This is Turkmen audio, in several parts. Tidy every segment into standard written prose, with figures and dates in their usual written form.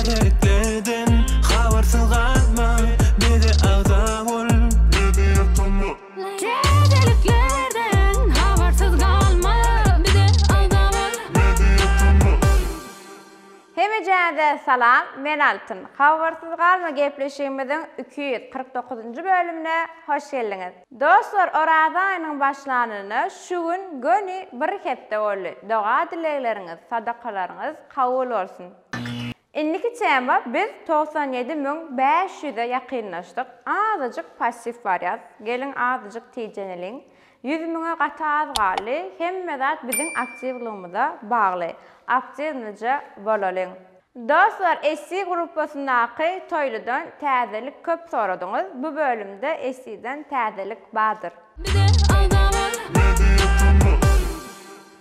Täzeliklerden habarsyz galma bize agza bol. Täzeliklerden habarsyz galma bize agza bol. Hemejäňize salam, men Altyn. Habarsyz galma gepleşigimiziň 249-njy bölümine hoş geldiňiz. Dostlar Oraza aýynyň başlanyna şu gün göni bir hepde boldy. Doga-dilegleriňiz, sadakalaryňyz kabul bolsun. Indiki tema biz 97 500-e ýakynlaşdyk. Azajyk passiw barýas. Geliň azajyk tijeneliň. 100 müňe gaty az galdy. Hemme zat biziň aktiwlygymyza bagly. Aktiwnyja bolalyň. Dostlar SC gruppasyndaky Toýlydan täzelik köp soradyňyz bu bölümde SC-den täzelik bardyr.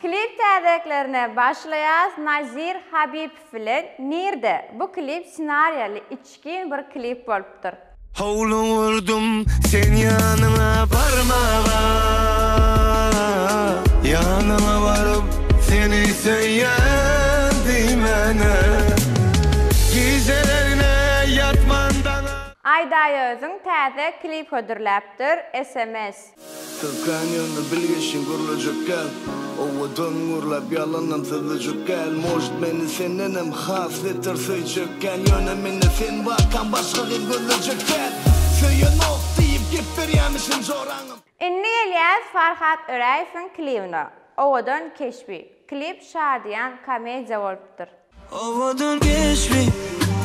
Klip täzeliklerine başlaýas Nazir Habipow bilen Nirde bu klip ssenariýaly içgin bir klip bolupdyr. Howluň urdum sen ýanyňa barmaga Ýanyňa baryp seni söýýän diýmäne Gijelerne ýatman daňa. Aýdaýözüň täze klip hödürläpdir sms. Söz kän ýöne bilgeşin gürlejek däl Owadan gürläp ýalandan sözlejek däl Может meni sendenem has beter söýjek kän Ýöne mende sen barkaň başga gyz gözlejek däl Söýenok diýip gep berýämişin joraňam. Indi gelýäs Farhat Öräýewiň klibine. Owadan keşbi. Klip şadyýan komediýa bolupdyr. Owadan keşbi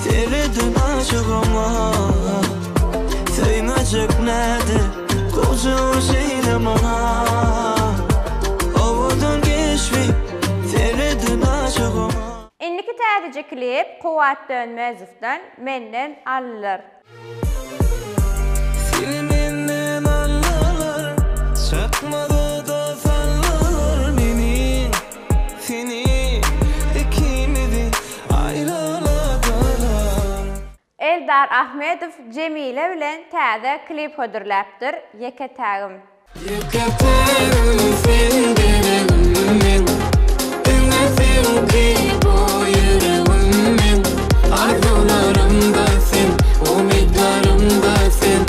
sereden aşyk oňa Söýmejek näde goja ol şeýle maňa Owadan keşbi sereden aşyk oňa. Indiki täzeje klip Kuwwat Dönmezowdan Menden aldylar. Seni menden aldylar Çakmaz oda saldylar Meni, seni, ikimizi aýraladylar. Eldar Ahmedow Jemile bilen täze klip hödürläpdir, Ýeke-tägim. Ýeke-tägim sen geregim meň Diňe seňki bu ýüregim meň Arzuwlarym-da sen, umytlarym-da sen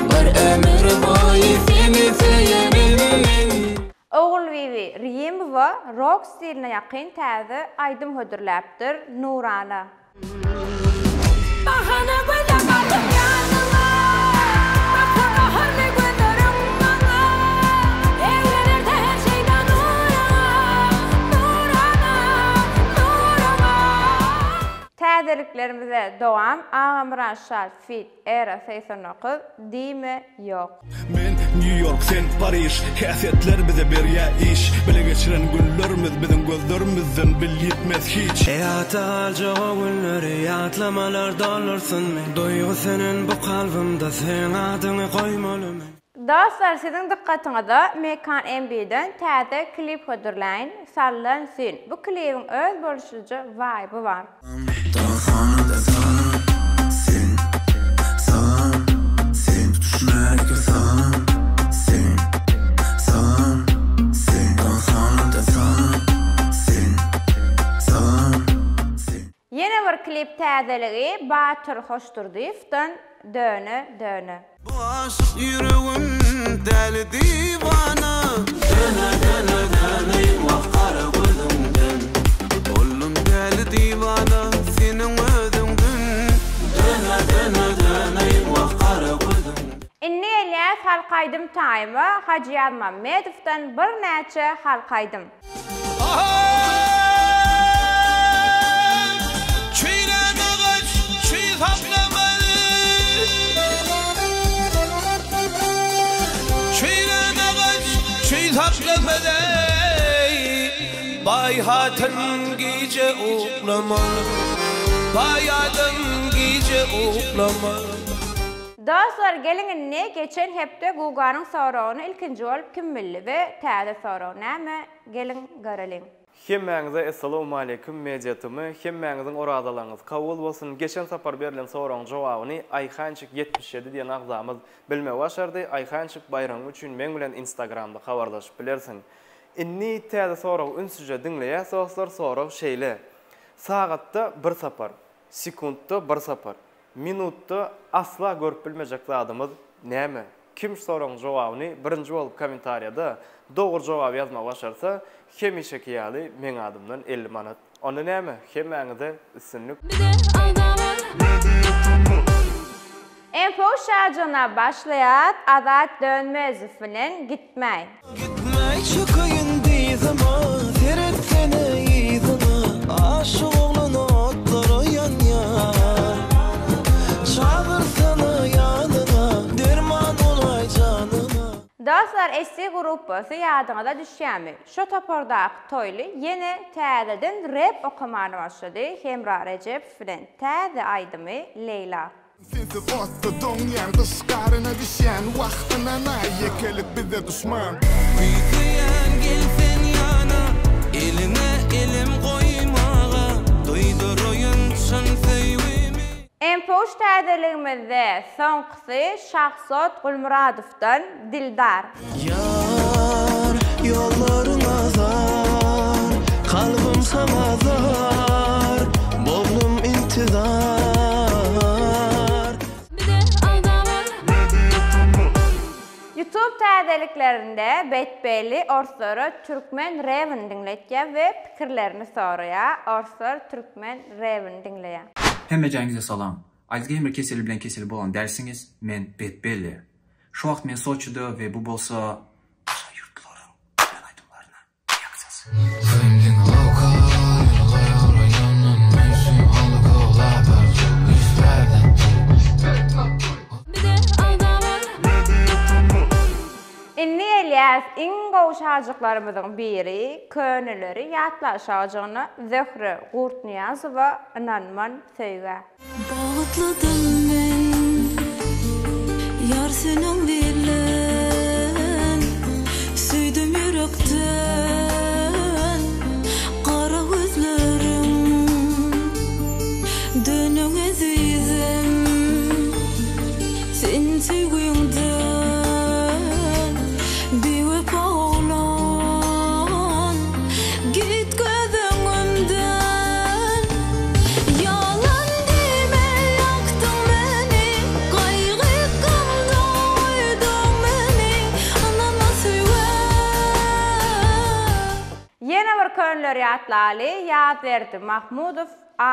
Bir ömür boýy seni söýerin men. Ogulbibi Rimowa rok stiline ýakyn täze aýdym hödürläpdir, Nurana. Bahana göze batyp ýanyňa, Baksa gaharly gözleriň maňa, Eglener säher şeýda nuraňa, Nurana, nuraňa. Täzeliklerimize dowam Agamyrat Şat feat Era 89 Diýme ýok. Men Nýu-Ýork, sen Pariž, Häsiýetler bize berýä iş. Bile geçiren günlerimiz biziň gözlerimizden bil ýitmez hiç. Ýatda galjak o günleri ýatlamalar doldursunmy Duýgy sönen bu kalbymda seň adyňy goýmalymy. Dostlar siziň dykgatyňyza Mekan MB-den täze klip hödürläýin, Sallan syn. Bu klibiň öz boluşlyja waýby bar. Ýene bir klip täzeligi Batyr Hoşdurdyýewden Döne döne. Bu aşyk ýüregim däli diwana. Döne döne döneýin wah gara gözüňden. Boldum däli diwana seniň özüňden. Döne döne döneýin wah gara gözüňden. Indi gelýäs halk aýdym taýyma Hajy Ýazmammedowdan birnäçe halk aýdym. Çüýrän agaç çüý saklamaz. Çüýrän agaç çüý saklamaz eý. Baý hatyn gije uklamaz. Baý adam gije uklamaz. Dostlar geliň indi geçen hepde Guganyň soragyny ilkinji bolup kim bildi we täze sorag näme geliň göreliň. Hemmäňize Essalawmaleýkum Media TM hemmäňiziň orazalaryňyz kabul bolsun geçen sapar berlen soragyň jogabyny Aýhançik 77 diýen agzamyz bilmegi başardy Aýhançik baýragyň üçin meň bilen instagramda habarlaşyp bilersiň Indi täze soragy ünsüje diňleýäs dostlar sorag şeýle Sagatda bir sapar. Sekuntda bir sapar, minutda asla görüp bilmejek zadymyz näme? Kim şu soragyň jogabyny birinji bolup kommentariýada dogry jogaby ýazmagy başarsa, hemişeki ýaly meň adymdan 50 manat. Onda näme, hemmäňize üstünlik! Info şajygyna başlaýas Azat Dönmezow bilen Gitmäý. Gitmäý çökeýin dyzyma, Seretsene yzyna, Aşyk oglan otlara ýanýar. Çagyrsana ýanyňa, Derman bolaý janyňa. Dostlar SC gruppasy ýadyňyza düşýämi? Şo topardaky Toýly ýene täzeden rep okamana başlady Hemra Rejepow bilen täze aýdymy Leýla. Sensiz otda doňýan gyş garyna bişýän wagtynana ýekelik bize duşman. Küýseýän gel sen ýana eliňe elim goýmaga duýduraýyn çyn söýgimi. Enpoş täzeligimizde soňkusy Şahzod Gulmuradowdan Dildar. Ýar, ýollaryňa zar, Kalbym saňa zar, Boldum intizar. Youtube täzeliklerinde Betbelli orslara türkmen rebini diňletýär we pikirlerini soraýar, orslar türkmen rebini diňleýär. Hemmejäňize salam. Alsgeýmer keseli bilen kesel bolan dälsiňiz, men Betbelli. Şu wagt men Soçide we bu bolsa daşary ýurtlaryň türkmen aýdymlaryna reaksiýasy. Indi gelýäs iň gowy şajyklarymyzyň biri köneleri ýatla şajygyna Zöhre Gurtnyýazowa ynanman söýgä. Bagtlydym men ýar seniň bilen Söýdüm ýürekden gara gözleriň Dönüň ezizim sen söýgüňden Biwepa oglan git göz öňümden Ýalan diýme ýakdyň meni Gaýgy gamda goýduň meni Ynanma söýgä. Ýene bir könleri ýatlaly Ýazberdi Mahmudow a.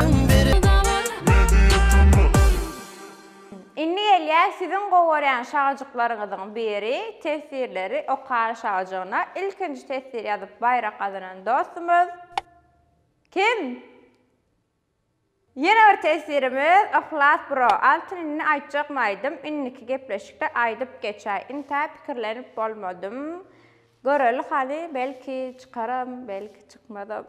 Indi gelýär siziň gowy görýän şagajyklaryňyzyň biri teswirleri okar şagajygyna ilkinji teswir ýazyp baýrak gazanan dostumyz kim? Ýene bir teswirimiz Yhlas bro Altyn indi aýtjakmy aýdym indiki gepleşikde aýdyp geçäý intä pikirlenip bolmadym göreli hany belki çykaram belki çykmazam.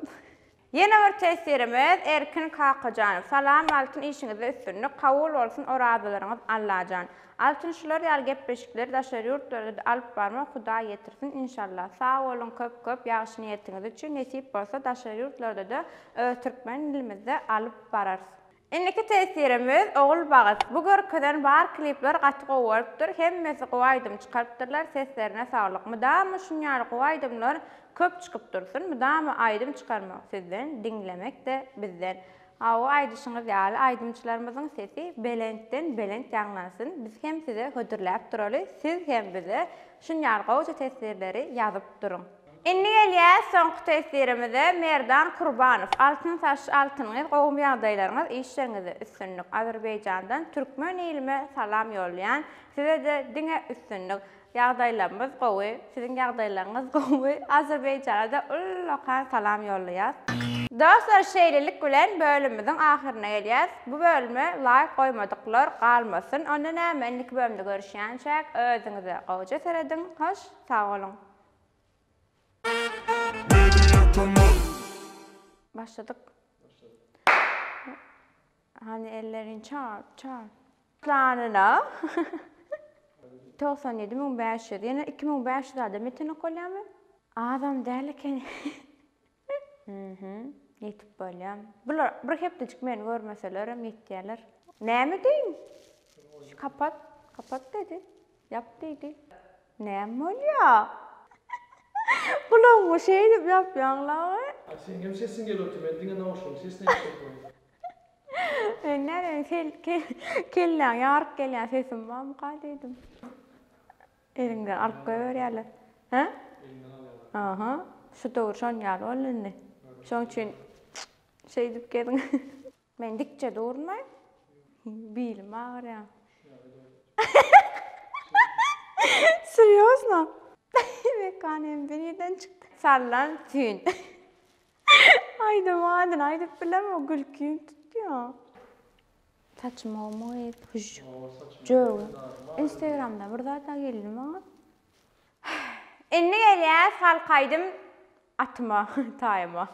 Ýene bir teswirimiz Erkin Kakajanow Salam Altyn işiňizde üstünlik kabul bolsun orazalaryňyz Allajan Altyn şular ýaly gepleşikleri daşary ýurtlardada alyp barmak Hudaý ýetirsin inşallah sag boluň köp köp ýagşy niýetiňiz üçin nesip bolsa daşary ýurtlardada öz türkmen dilimizde alyp bararys. Indiki teswirimiz Ogulbagyt bu görkezen bar klipler gaty gowy bolupdyr hemmesi gowy aýdym çykarypdyrlar seslerine saglyk mydama şunýaly gowy aýdymlar köp çykyp dursun mydama aýdym çykarmak sizden diňlemekde bizden hawa aýdyşyňyz ýaly aýdymçylarymyzyň sesi belentden belent ýaňlansyn biz hem size hödürläp duraly siz hem bize şunýaly gowja teswirleri ýazyp duruň. Indi gelýäs soňky teswirimize Merdan Kurbanow Altyn saçly altyn gyz gowumy ýagdaýlaryňyz işleriňizde üstünlik Azerbaýjandan türkmen ilime salam ýollaýan sizede diňe üstünlik ýagdaýlarymyz gowy siziň ýagdaýlaryňyz gowumy Azerbaýjanada ullakan salam ýollaýas. Dostlar şeýlelik bilen bölümimiziň ahyryna gelýäs bu bölüme laýk goýmadyklar galmasyn onda näme indiki bölümde görüşýänçäk özüňize gowja serediň hoş sag boluň. Başladyk. Hany ellerini çarp, çarp. Planyna 97500, ýene 2500 adam ýetenek bolýarmy? Azam däl eken. Mhm, ýetip bolýar. Bular bir hepdejik meni görmeselerem ýetýärler. Näme diýin? Kapat, kapat dedi. Ýap diýdi. Näme bolýa? Gulagyňy şeýdip ýapýaň-laý. A seňem sesiň gelip otyr, men diňe nauşnigiň sesini eşidip otyryn. Seniň sel kelläňi ýaryp gelýän sesim barmyka diýdim. Eliňden alyp goýberýärler. Hä? Eliňden alýarlar. Aha. Şu döwür şon ýaly boldy indi. Şoň üçin şeýdip geziň. Men dikje durmaý. Bilim agyrýar. Serýozno? Mekan hem nirden çykdy? Sallan süýn. Aýdym adyny aýdyp bilemok, gülkim tutýar. Saçym ogmy gyz? Hüj. Jögi. Instagramda bir zat-a geldi maňa. Indi gelýäs halk aýdym atyma, taýyma.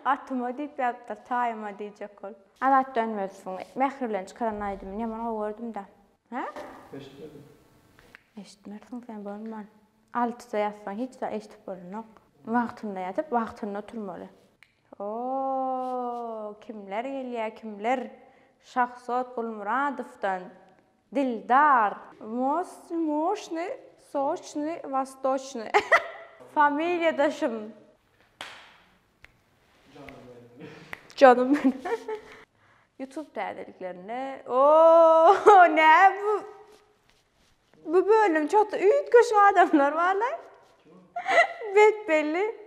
Atyma diýip ýazypdyr, taýyma diýjek bolup. Azat Dönmezowyň Mähri bilen çykaran aýdymyny ýaman gowy gördüm-dä. Hä? Eşitmedim. Eşitmersiň sen bolman. Altyda ýatsaň hiç zat eşidip bolanok. Wagtynda ýatyp, wagtynda turmaly. Oo, kimler gelýär, kimler? Şahzod Gulmuradowdan Dildar. Most, moşny, soçny, wastoçny. Familiýadaşym. Janym benim. Youtube täzeliklerinde. Oo, nä bu? Bu bölüm çok da üýtgeşik adamlar barlar. Bet belli.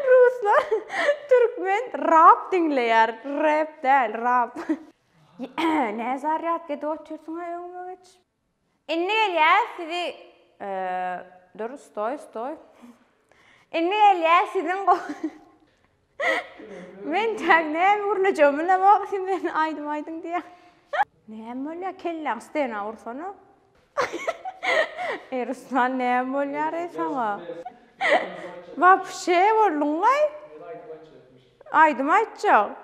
Ruslar türkmen rap diňleýär. Rap däl, rap. Nä zarýadka edip otyrsyň-a öňüme geç. Indi gelýär sizi dur stoý stoý. Indi gelýär siziň Men täk näme gürlejegimi bilemok, siz meni aýdym aýdyň diýýäň. Näme bolýar kelläň stena ursana. Eý Ruslan näme bolýar eý saňa. Wapşe bolduňlaý. Aýdym aýtjak.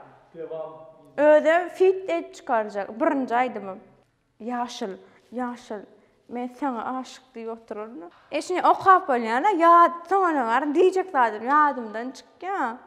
Özem fit edip çykarjak birinji aýdymym. Ýaşyl, ýaşyl, men saňa aşyk diýip oturaryn. E şuny okap bolýan-a, ýat, soňuna baryp diýjek zadym ýadymdan çykýa.